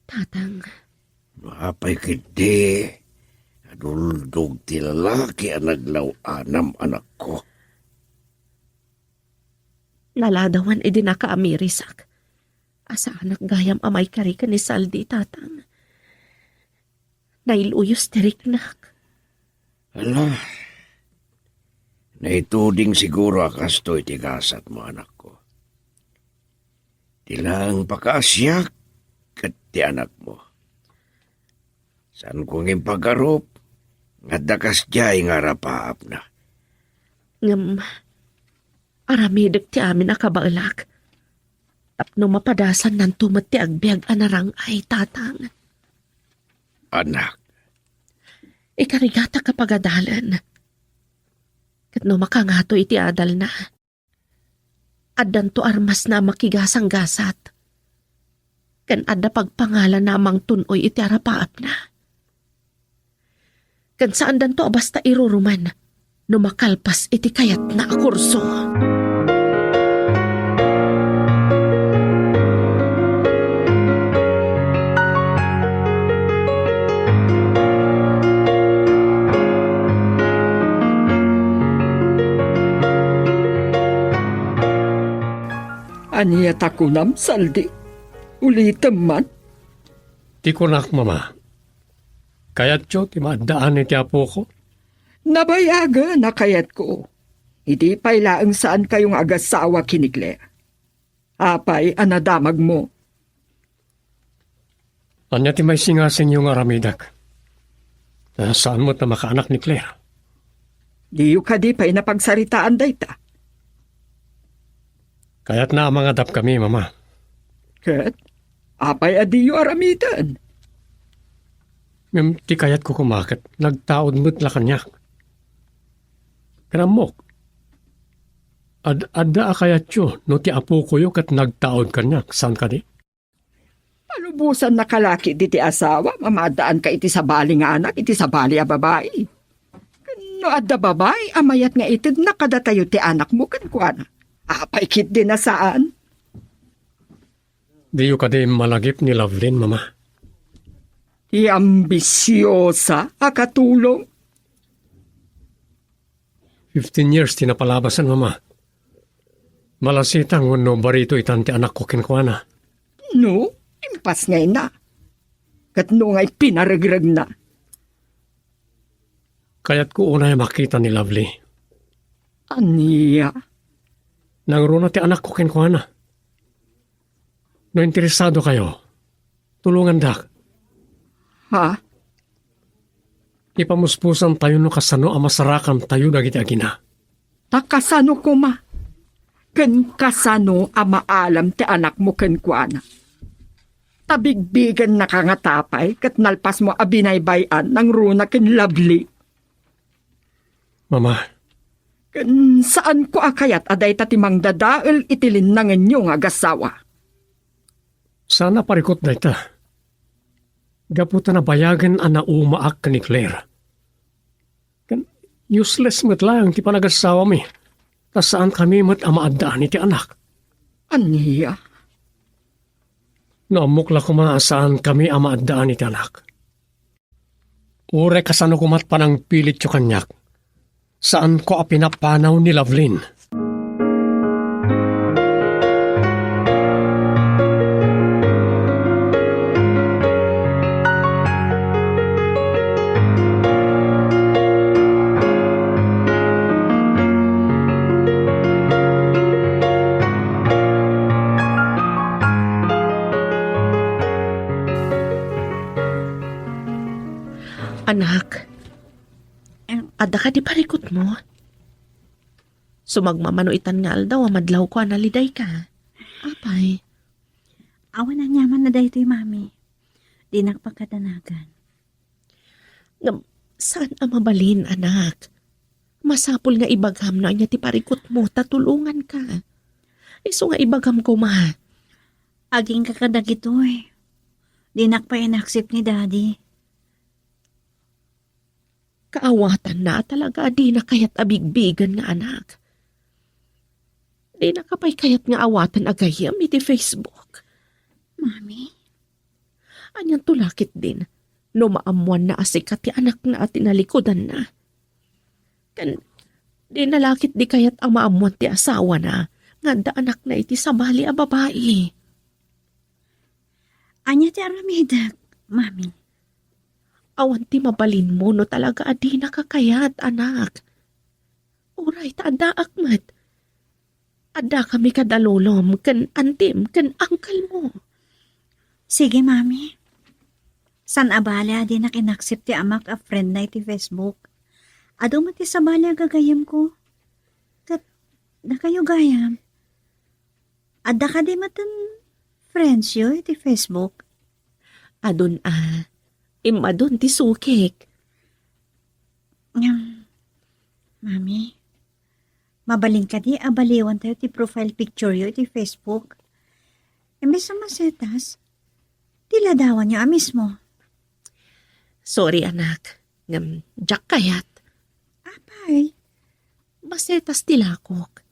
Tatang. Apay ketdi, aduldog ti lalaki a naglaw-anam, anakko. Naladawan idi nakaamirisak. Asaanak gayam a maikari ken ni Saldi, Tatang. Nailuyos ti riknak. Ala, naituding siguro a kastoy ti gasatmo, anakko. Ti laeng pakaasiak ket ti anakmo. Saanko nga impagarup nga adda kasdiay nga arapaapna. Ngem, aramidek ti amin a kabaelak. Tapno mapadasannanto met ti agbiag a narang-ay, Tatang. Anak. Ikarigata kapagadalen. Ket no makangato iti adalna, addanto armasna a makigasanggasat. Ken adda pagpangalanna a mangtun-oy iti arapaapna. Ken saandanto a basta irurumen no makalpas iti kayatna a kurso. Ania ta kunam, Saldi? Ulitem man. Ti kunak, Mama, kayatyo ti maaddaan iti apoko? Nabayagen a kayatko. Idi pay laeng saankayo nga agasawa ken ni Claire. Apay a nadamagmo? Ania ti maisingasingyo nga aramidek? Ah, saan met a makaanak ni Claire? Diyo kadi pay napagsaritaan dayta? Kayatna a mangadapkami, Mama. Ket apay a diyo aramiden? Ngem ti kayatko koma ket nagtaud met la kaniak. Ken ammok, ad-, adda a kayatyo no ti apokoyo ket nagtaud kaniak, saan kadi? Palubosan nakalaki diti asawa, mamaaddaanka iti sabali nga anak, iti sabali a babai. Ken no adda babai a mayat nga itedna kadatayo ti anakmo kenkuana, apay ketdi a saan? Diyo kadi malagip ni Lovelyn, Mama? Ti ambisiosa a katulong? Fifteen years ti napalabasan, Mama. Malasitan wenno barito itan ti anakko kenkuana. No, impasngayna. Ket no ngay pinaregregna? Kayatko unay a makita ni Lovely. Ania? Nangruna ti anakko kenkuana. No interesado kayo, tulongandak. Ha? Ipamuspusan tayo no kasano a masarakan tayo dagiti agina. Ta kasano koma? Ken kasano a maalam ti anakmo kenkuana? Ta bigbigennaka ngata pay ket nalpasmo a binaybay-an nangruna ken Lovely. Mama. Ken saanko a kayat a dayta ti mangdadael iti linnangenyo nga agassawa. Saan a parikut dayta. Gapu ta nabayagen a naumaak ken ni Claire. Ken useless met laeng ti panagassawami, ta saankami met a maaddaan iti anak. Ania? No ammok la koma a saankami a maaddaan iti anak. Uray kasano komat panangpilityo kaniak, saanko a pinapanaw ni Lovelyn. Anak, em, adda kadi parikutmo? Sumagmamano itan nga aldaw a madlawko a nalidayka. Apay? Awan aniaman na daytoy, Mami. Dinak pakadanagan. Ngem, saan a mabalin, anak. Masapul nga ibagam no ania ti parikutmo ta tulonganka. Isu nga ibagam koma. Agingga kadagitoy. Dinak pay inaksip ni Daddy. Kaawatanna a talaga a dina kayat a bigbigen nga anak. Dinaka pay kayat nga awaten a gayyem iti Facebook. Mami? Anianto la ketdin no maammoanna a sika ti anakna a tinalikudanna? Ken dina la ketdi kayat a maammoan ti asawana nga adda anakna iti sabali a babai. Ania ti aramidek, Mami? Awan ti mabalinmo no talaga a dinaka kayat, anak. Uray ta addaak met. Addakami kada lolom ken antim ken uncle mo. Sige, Mami. Saan a bale a dinak inaccept ti amak a friendna iti Facebook. Adu met ti sabali a gagayyemko. Ket dakayo gayam. Adda kadi met friendsyo iti Facebook? Adun a, immadun ti sukik. Ngem, Mami, mabalin kadi a baliwantayo ti profile pictureyo iti Facebook? Imbes a masetas, ti ladawanyo a mismo. Sorry, anak. Ngem, diak kayat. Apay? Masetas ti lakok.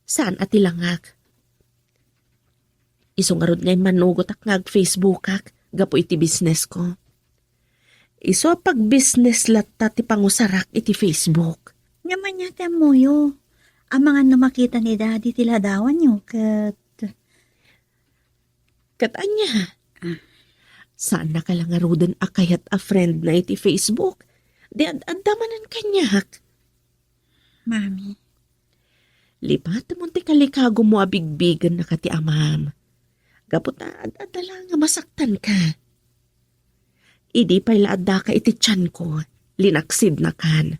Saan a ti langak. Isu ngarud nga immanugotak nga ag-Facebookak gapu iti businessko. Isu a pagbusiness latta ti pangusarak iti Facebook. Ngem ania ti ammoyo? Amangan no makita ni Daddy ti ladawanyo ket Ket ania? Ah. Saannaka la ngaruden a kayat a friendna iti Facebook. Di ad-adda manen kaniak. Mami. Lipatemon ti kalikagumo a bigbigennaka ti amam. Gapu ta ad-adda la nga masaktanka. Idi pay la addaka iti tianko, linaksidnakan.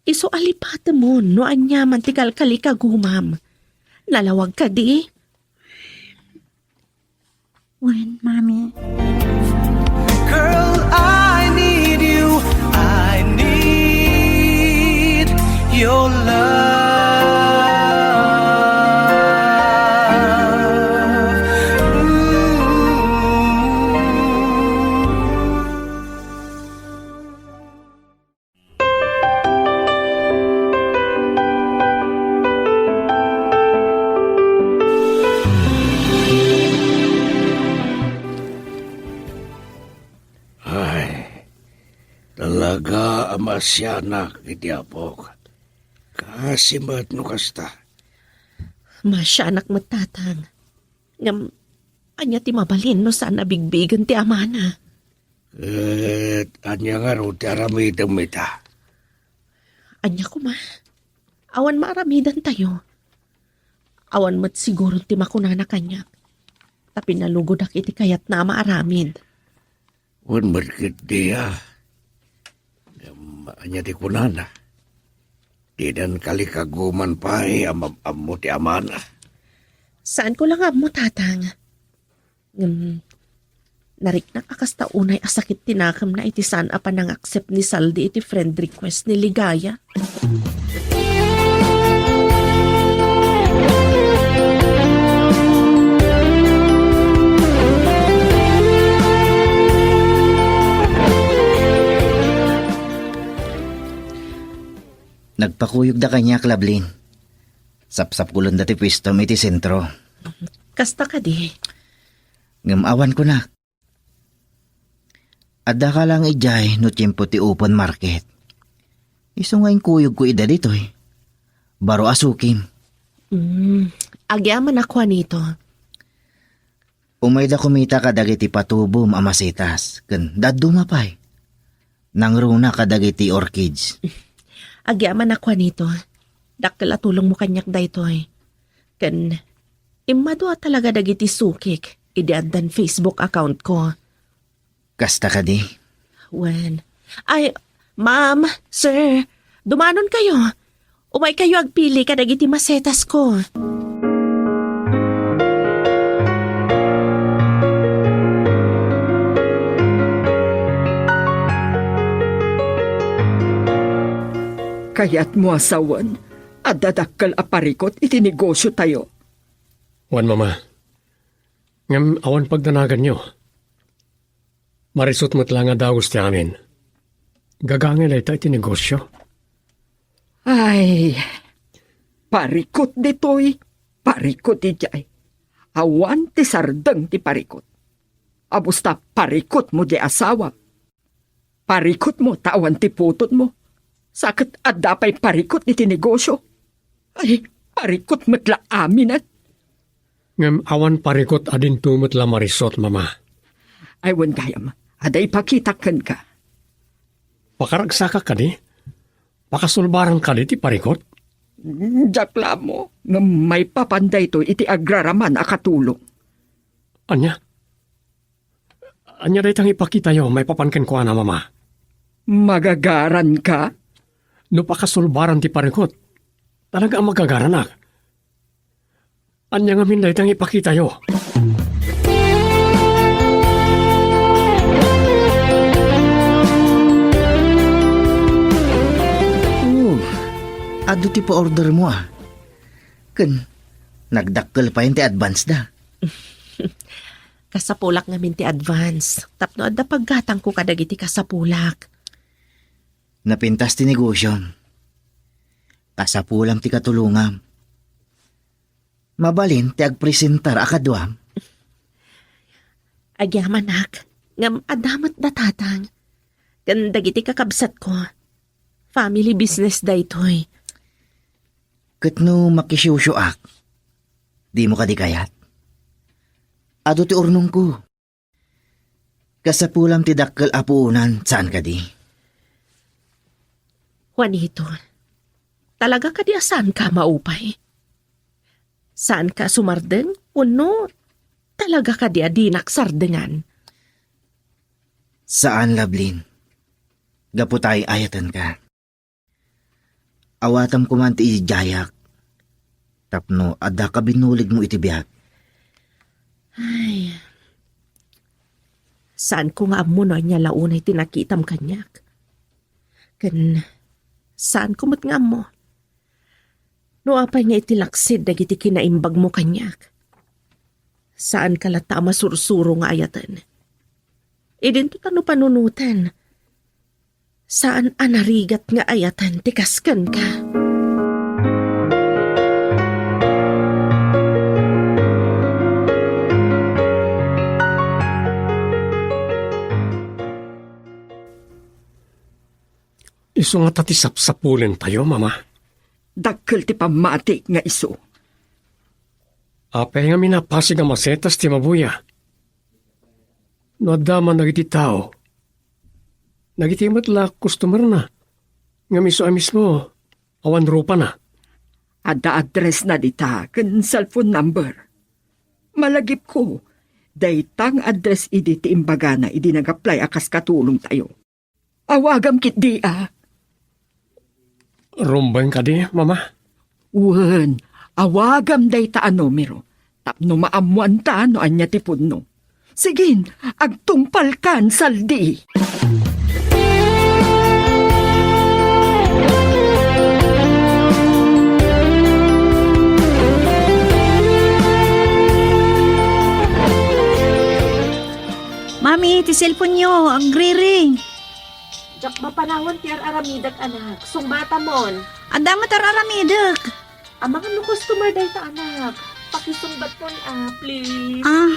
Isu a lipatemon no aniaman ti kalkalikagumam. Nalawag kadi? Wen, Mami. Girl, I need you. I need your love. Ooh. Ay, talaga a masianak iti apok. Kaasi met no kasta. Masianak met, Tatang. Ngem, ania ti mabalin no saan a bigbigen ti amana? Ket ania ngarud ti aramidem ita? Ania koma? Awan maaramidantayo. Awan met siguro ti makunana kaniak. Ta pinalugodak iti kayatna a maaramid. Wen met ketdi a. Ngem ania ti kunana? Dinan kalikaguman pay a mam-ammo ti amana. Saanko la nga ammo, Tatang. Ngem, nariknak a kasta unay a sakit ti nakemna iti saan a panangaccept ni Saldi iti friend request ni Ligaya. Nagpakuyogda kaniak, Lablin. Sapsapulenda ti puestom iti sentro. Kasta kadi? Ngem awan kunak. Addaka lang idiay no tiempo ti open market. Isu nga inkuyogko ida ditoy. Baro a sukim. Mm, agyamanak, Juanito. Umayda kumita kadagiti patubom a masetas ken dadduma pay. Nangruna kadagiti orchids. Agyamanak, Juanito. Dakkel a tulongmo kaniak daytoy. Ken immadu a talaga dagiti sukik idi addan Facebook account ko. Kasta kadi? Wen. Ay, ma'am, sir, dumanon kayo. Umay kayo agpili kadagiti masetas ko. Kayatmo a sawen, adda dakkel a parikut iti negosio tayo. Wen, Mama. Ngem awan pagdanaganyo. Marisut met la nga dagus ti amin. Gagangay dayta iti negosio. Ay, parikut ditoy, parikut idiay. Awan ti sardeng ti parikut. Abus ta parikutmo di asawam. Parikutmo ta awan ti putotmo. Sa ket adda pay parikut iti negosio. Ay, parikot met la aminen. Ngem awan parikot a dinto met la marisot, Mama. Ay, wen gayam, adda ipakitak kenka. Pakaragsakak kadi? Pakasulbaran kadi ti parikot? Diak la ammo, ngem maipapan daytoy iti agraraman a katulong. Ania? Ania dayta nga ipakitayo maipapan kenkuana, Mama? Magagaranka? No pakasulbaran ti parikot, talaga a magagaranak. Ania ngamin dayta nga ipakitayo? Oh, adu ti pa-order mo, ah. Ken, nagdakkel payen ti advance da. Kasapulak ngamin ti advance, tapno adda paggatangko kadagiti kasapulak. Napintas ti negosyom. Kasapulam ti katulongam. Mabalin ti agpresentar a kaduam. Agyamanak, ngem adda met da tatang. Ken dagiti kakabsatko, family business daytoy. Ket no makisiusioak, dimo kadi kayat? Adu ti urnongko. Kasapulam ti dakkel a puonan, saan kadi? Juanito, talaga kadi a saanka a maupay? Saanka a sumardeng wenno talaga kadi a dinak sardengan? Saan, Lovelyn. Gapu ta ay-ayatenka. Awatam koma ti idiayak tapno addaka binuligmo iti biag. Ay, saanko nga ammo no ania la unay ti nakitam kaniak. Ken saanko met nga ammo no apay nga iti laksid dagiti kinaimbagmo kaniak. Saanka latta a masursuro nga ayaten. Idinto ta no panunoten, saan a narigat nga ayaten ti kas kenka. Isu ngata ti sapsapulentayo, Mama? Dakkel ti pammatik nga isu. Apay ngamin a pasig a masetas ti mabuya? No adda man dagiti tao, dagiti met la customerna, ngem isu a mismo, awan rupana. Adda addressna dita ken cellphone number. Malagipko, dayta nga address idi ti imbagana idi nag-apply a kas katulongtayo. Awagam ketdi a. Rumbeng kadi, Mama? Wen, awagam dayta a numero tapno maammoanta no ania ti pudno. Sige, agtungpalkan, Saldi. Mami, ti cellphone-yo, agriring. Diak mapanawan ti ar-aramidek, anak. Sungbatamon. Adda met ar-aramidek. Amangan no customer dayta, anak. Pakisungbatmon, ah, please. Ah.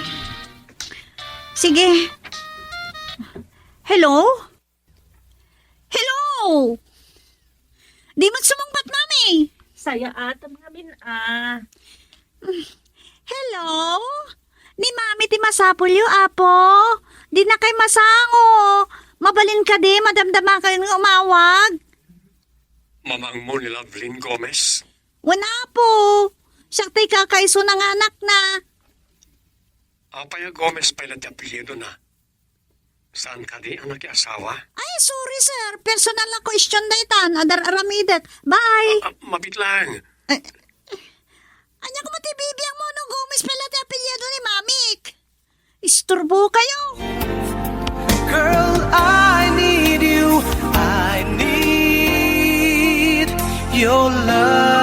Sige. Hello? Hello? Di met sumungbat, Mami. Sayaatam ngamin, ah. Hello? Ni Mami ti masapulyo, Apo? Dinakay masango. Mabalin kadi, madamdamakayon nga umawag? Mamangmo ni Lovelyn Gomez? Wen, Apo. Siak ti kakaisuna nga anakna. Apay a Gomez pay la ti apelyidona? Saan kadi a nakiasawa? Ay, sorry, sir. Personal a question daytan. Adar-aramidek. Bye. Ah, ah, mabit lang. Ay, ania koma ti bibiangmo no Gomez pay la ti apelyido ni Mamik? Isturbo kayo. Girl, I need you. I need your love.